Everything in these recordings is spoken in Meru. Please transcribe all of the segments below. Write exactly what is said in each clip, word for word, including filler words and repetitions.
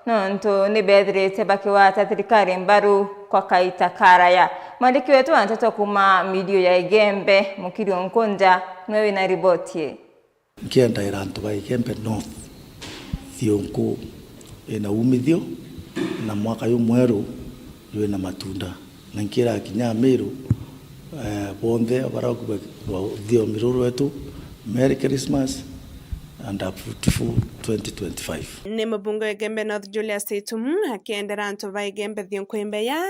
nontu ni beethirite bakigwata thirikari mbaru kwa kaita karaya. Mwandiki wetu wa nteto kuuma midio ya Igembe, Mukiri Onkonja, niwe wina riboti ii. Nkiendaira antu ba Igembe North thiunku ina umithio, na mwaka jumweru jwina matunda. Na nkiira kinya Amiru, eh, bonthe baria bakuuga rwa-, ruthiumi ruru rwetu, Merry Christmas and a fruitful twenty twenty-five. Ni mubunge wa Igembe North Julius Itum akiendera antu ba Igembe thiunku imbeya,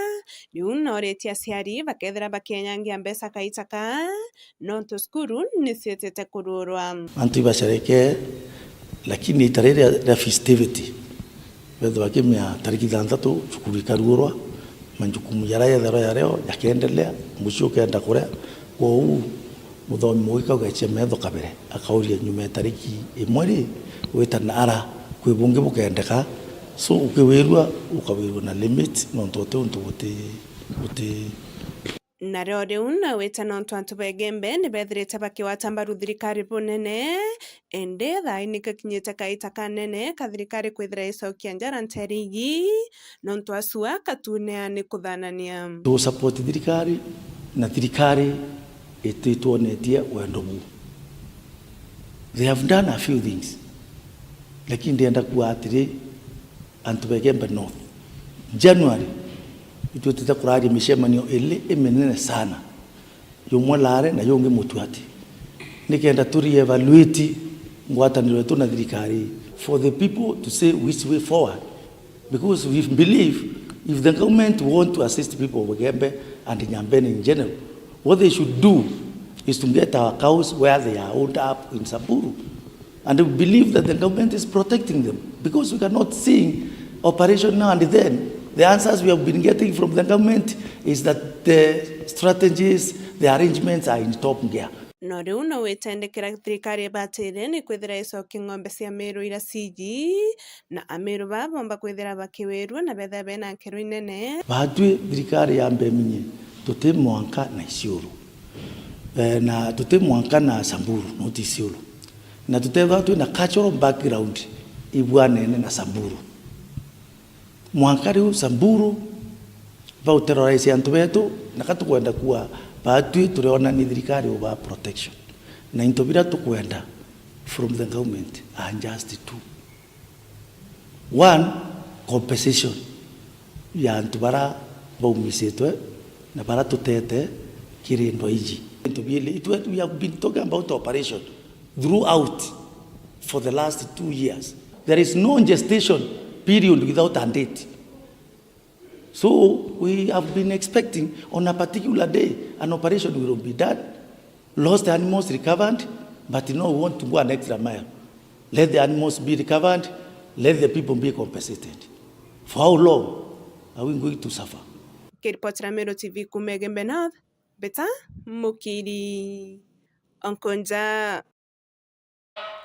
riu nooritie aciari bakethira bakienyangia mbeca kaita kaa, nontu cukuru niciitite kuruurwa. Antu ibacerekee, lakini ita riria ria festivity, bethirwa bakimenya tariki ithanthatu cukuru ikaruurwa, majukumu jaria jetherwa jario jakeendelea, mucii ukeenda kuria. Kwou muthomi mugika ugecia metho kabere, akauria, "Nyuma ya tariki imwe ri, gwita naara kwi bungi bukendeka?" So ukiwirua, ukawirua na limit, nontu uti untu buti, buti Nario riu nawite nontu antu ba Igembe ni beethirite bakigwata mbaru thirikari bunene, indi thaa ii ni gakinyite kaita kanene ka thirikari kwithira icokia njara nteere iji, nontu acua katuneani kuthanania. Tu support thirikari, na thirikari ititwonetie wendo buu. They have done a few things, lakini ndienda kuuga atiri, antu ba Igembe North. January, itwitite kuraria micemanio ili iminene sana, yumwe Lare na yungi Mutuati, nikenda tu re-evaluate ngwataniro yetu na thirikari for the people to say which way forward, because we believe if the government want to assist people of Igembe and Nyambene in general, what they should do is to get our cows where they are holed up in Samburu. And we believe that the government is protecting them, because we cannot seeing operation now and then. The answers we have been getting from the government is that the strategies, the arrangements are in top gear. No riu no witendekera thirikari ibatire ni kwithira icokie ng'ombe cia Miru ira ciji, na Amiru baa bomba kwithira bakiwirua na betha bena nkero inene. Baatwi thirikari ya Mbeminye tuti mwanka na Isiolo. Eh, na tuti mwanka na Samburu, not Isiolo. Na tutethwa twina cultural background ibwanene na Samburu. Mwanka riu Samburu bauterrorize antu betu, na ka tukwenda kuuga baatwi turiona ni thirikari uba protection. Na into biria tukwenda from the government are just two. One, compensation ya antu bara baumisitwe na bara tutete kiri ndwa iji. Into biili, itwe, we have been talking about operation throughout for the last two years. There is no gestation period without a date. So we have been expecting on a particular day an operation will be done. Lost animals recovered, but no, we want to go an extra mile. Let the animals be recovered, let the people be compensated. For how long are we going to suffer? Kiripotera Meru T V kuuma Igembe North, Beta Mukiri Onkonja.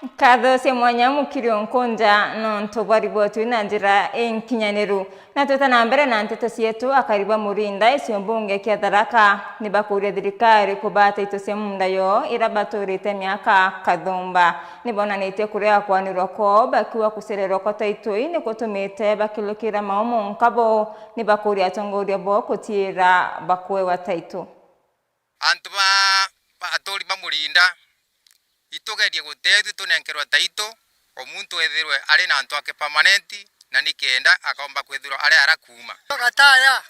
Nkatho cia mwanya Mukiri Onkonja nontu bwa riboti na njira inkinyaniru. Na twita na mbere na nteto cietu, akari ba Murinda, icio mbunge kia Tharaka, ni bakuria thirikari kubaa taito cia munda yoo ira baturite miaka kathumba. Ni bonanitie kuria kwanirwa kwoo bakiuga kucererwa kwa taito ii ni kutumite bakilukira maumu nkabo. Ni bakuria atongoria boo kutiira bakuewa taito. Antu ba, ba aturi ba Murinda, itugerie gutethua tunenkerwe taito, o muntu ethirwe ari na antu ake permanent, na nikenda akaomba kwithirwa ari ara kuuma. Gataya,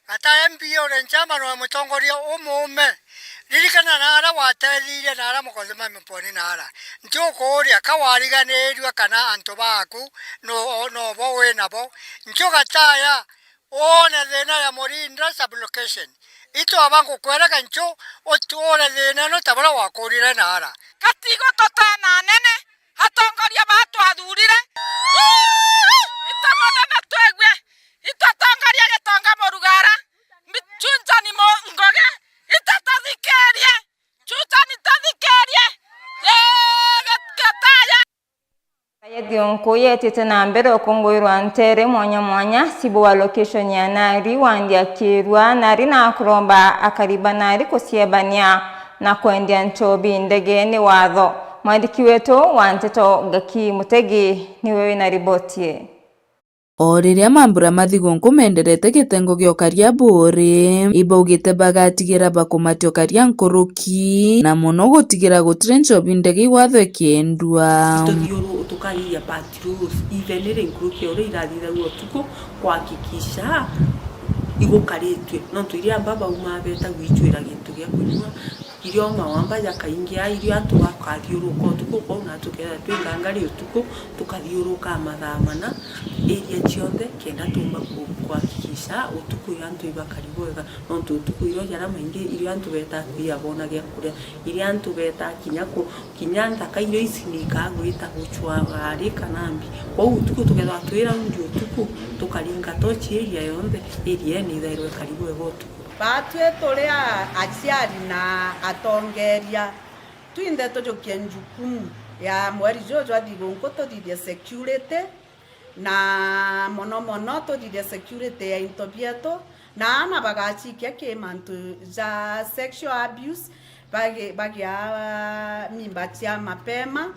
Gataya M P A uri njama na mutongoria umuume. Ririkana na ara watethirie na ara mukothi ma miponi na ara. Ntiukuuria ka wariganiirue kana antu baaku no, no bo wi nabo. Nju Gataya, Woone thina ya Murinda sub-location. Itwaba ngukwerega nchu, utuure thina ino ta buria wakuurire naara. Gatigo tutena anene, atongoria ba twathurire. Ita munene twigwe, ita atongoria Gitonga Murugara, mi-, Chunchani Mu-, Ngugi, ita tuthikirie, Chunchani tuthikirie. Ee, Gat-, Gataya. Ya Thionku yetite na mbere ukungwirwa nteere mwanya mwanya, cibu wa location ya Nari, wandi akirua Nari na kuromba akari ba Nari kuciebania na kwendia nchobi ndege ni watho. Mwandiki wetu wa nteto Gaki Mutegi niwe wina riboti ii. O riria mambura ma thigunku menderete gitengo gia ukaria buuri, ibaugite bagatigira bakumatia ukaria nkuruki, na mono gutigira gutiri nchobi ndege igwathwa ikiendua. Tuthiuru-, tukariria patrols, even iri nkuruki ya uria irathithagua utuku, kuhakikisha igukaritue. Nontu iria amba baumaa beta gwichuira gintu gia kunyua, irio mawamba jakaingia, irio antu bakathiuruka utuku, kwou na tukethira twi ngangari utuku, tukathiuruka mathaa mana, area cionthe, kenda tumba ku-, kuhakikisha utuku irio antu ibakari bwega. Nontu utuku irio jaria maingi, irio antu betaa kwia bona gia kuria, irio antu betaa kinya ku-, kinya nthaka irio ici ni ikaa gwita guchwa gari kana mbi. Kwou utuku tukethirwa twi raundi utuku, tukaringa tochi area yonthe, area ii ni ithairwa ikari bwega utuku. Baatwi turi a-, aciari na atongeeria, twinthe tujukie njukumu ya mweri juju jwa thigunku tuthithie security, na mono mono tuthithie security ya into bietu, na aana bagachikia ki mantu ja sexual abuse, bagi-, bagia mimba cia mapema,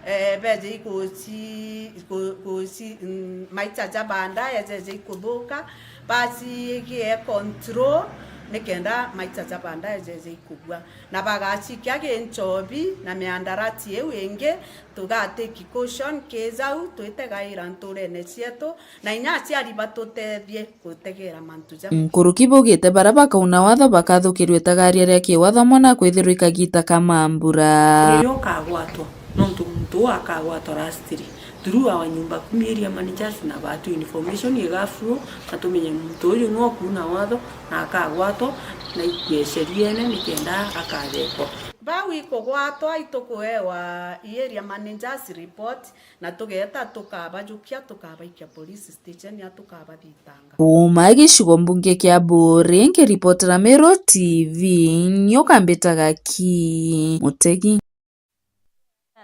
eh, beje ikuci-, iku-, ikuci-, mm, maisha ja baadaye jeje ikuthuka, bacigie control, nikenda maisha ja baadaye jeje ikubua. Na bagachikia gi nchobi na miandarati iu ingi, tugatake caution ki jau, twitegaira nturene cietu, na inya aciari batutethie gutegera mantu jau. Nkuruki baugite baria bakauna watho bakathukirua itagaria ria kiwatho mwana kwithirwa ikagita ka mambura. Riria ukagwatwa, nontu muntu uu akagwatwa lastly through our nyumba kumi area managers na baatu information igaflow, na tumenye muntu uyu nwe ukuuna watho na akagwatwa, na ikue sheriene nikenda akathekwa. Bau ikugwatwa itukuewa i area managers report, na tugeeta tukabajukia, tukabaikia police station ya tukabathitanga. Kuuma gicigo mbunge kia Buuri, nkiripotera Meru T V, nyoka mbitaga ki Mutegi.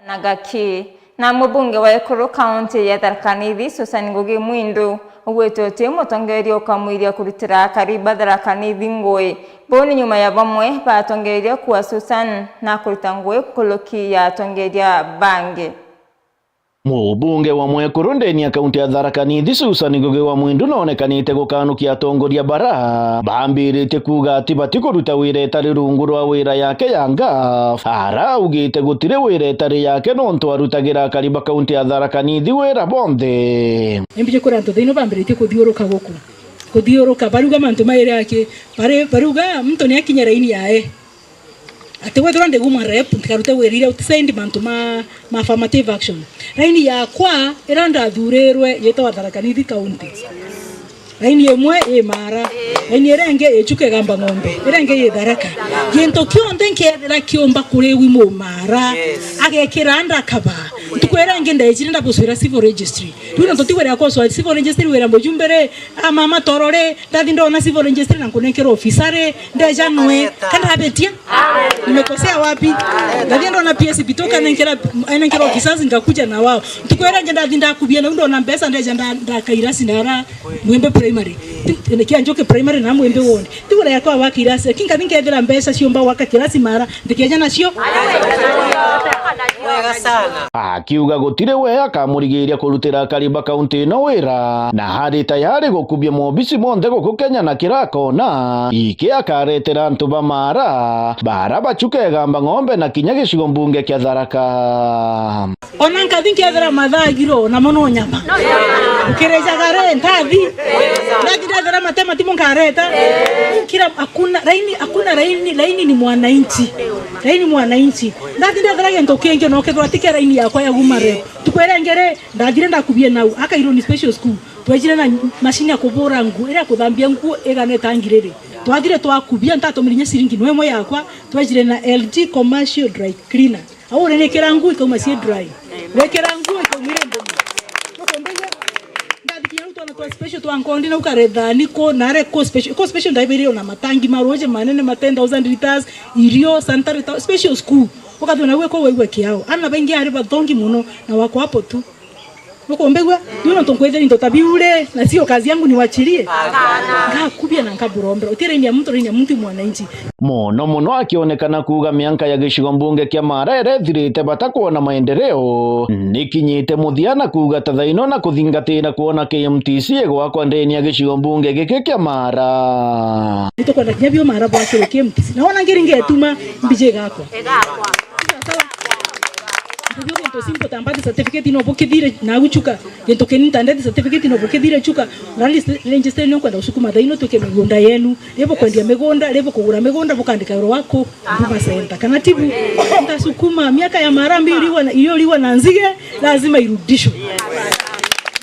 Na gaki, na mubunge wa Ekuru kaunti ya Tharaka Nithi, Susan Ngugi Mwindu, ugwite uti mutongeria ukamwiria kurutira akari ba Tharaka Nithi ngui. Buu ni nyuma ya bamwe ba atongeria kua Susan na kuruta ngui nkuruki ya atongeria bangi. Mubunge wa Mwekuru ndeni ya kaunti ya Tharaka Nithi, Susan Ngugi wa Mwindu, noonekanite gukanukia atongoria bara bambiritie kuuga ati batikuruta wira itari rungu rwa wira yake ya ngaf. Ara augite gutiri wira itari yake nontu arutagira akari ba kaunti ya Tharaka Nithi wira bonthe. Imbiji kuri antu thiini bambiritie kuthiuruka guku. Kuthiuruka, bariuga mantu mairi aki, bari-, bariuga muntu ni akinya raini yae. Ati wethirwa ndi woman rep, ntikarute wira iria utisaindi mantu ma, ma affirmative action. Raini yakwa iria ndathurirwe yitagwa Tharaka Nithi County. Raini imwe i Maara, raini iria ingi i Chuka Igamba Ng'ombe, iria ingi i Tharaka. Gintu kionthe nkethira kiumba kuri wi Mumaara, agekira ndakaba. Ntuku iria ingi ndejire ndabucwira civil registry. Riu nontu ti wira yakwa ucwa civil registry, wira mujumbe ri, a mama toro ri, ndathi ndona civil registry na nkunenkera ofisa ri, ndeja nwe, kana abetia? Nimekosea wapi? Ndathi ndona P S B tu kanenkera, anenkera officers ngakuja na wao. Ntuku iria ingi ndathi ndakubia nau ndona mbeca ndeja nda-, ndaka irasi ndara Mwembe Primary. Ti-, kia Njoki Primary na Mwembe Ward. Ti wira yakwa wa kirasi. Kinkathi nkethira mbeca ciumba gwaka kirasi Maara, ndikeja nacio. Wega sana. Akiuga gutiri we akamurigiria kurutira akari ba kaunti ino wira, na ari tayari gukubia mobisi monthe guku Kenya na kira akona iki akaretera antu ba Maara, bara ba Chuka Igamba Ng'ombe na kinya gicigo mbunge kia Tharaka. Ona nkathi nkethira mathaa giro, namo no nyama. Ukirejaga ri, ntathi. Ndathi ndethira matema timo nkareta. Kila, hakuna, raini, hakuna raini, raini ni mwananchi. Raini mwananchi. Ndathi ndethira gintu kingi, no kethirwa ti kia raini yakwa ya woman rep. Tukwire ngere, ndathire ndakubie nau, akairwo ni special school. Twejire na machine ya kubura nguo, iria kuthambia nguo, iganeta ngiriri. Twathire twakubia, ntatumire inya ciringi no imwe yakwa, twejire na L G commercial dry cleaner. Au urenikira nguo ikauma cie dry. Wekira nguo ikauma ire mbumu. Nukumbiria. Ndathi kinya riu twana twa special twa nkondi na ukaretha niko, nare ko special, ko special ndaibiri ona matangi ma ruje manene ma ten thousand liters, irio, sanitary towel, special school. Ukathi ona gwe ko waigua kiao. Ana baingi ari bathongi muno na wako hapo tu. Ukumbigua? Niu nontu nkwithira into ta biu ri, na sio kazi yangu niwachirie? Ngakubia na nkaburombera. Utiraini ya muntu, raini ya muntu mwananchi. Mono mono akionekana kuuga mianka ya gicigo mbunge kia Mara irethirite batakwona maendeleo nikinyite muthia, na kuuga ta thaino na kuthingatira kwona K M T C igwakwa ndeni ya gicigo mbunge giki kia Mara. Nitukwenda kinya bio Mara bwakirwe K M T C. Na wona ngiri ngetuma mbiji igakwa. Ndio gintu simple ta birth certificate no bukithire na guchuka. Gintu kinini ta death certificate no bukithire chuka. Na list register no kwenda gusukuma thaino twike migunda yenu. Ribu kwendia migunda, ribu kugura migunda, bukandika uru waku Huduma Center. Kana tibu, ngasukuma miaka ya Mara Mbi iliuliwa na, iliuliwa na nzige, lazima irudishwe.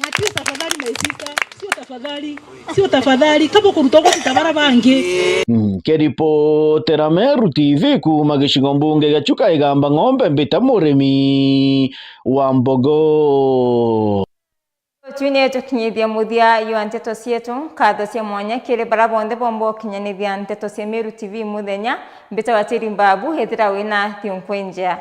Na sio tafadhali, my sister, sio tafadhali, sio tafadhali, kama kuruta uguo ti ta bara bangi. Nkiripotera Meru T V kuuma gicigo mbunge gia Chuka Igamba Ng'ombe, mbita murimi wa Mbogo. Tuine tukinyithia muthia jwa nteto cietu. Nkatho cia mwanya kiri bara bonthe bomba ukinyanithia nteto cia Meru T V muthenya. Mbita wa Tiri Mbabu, ethira wina thiunkwe njea.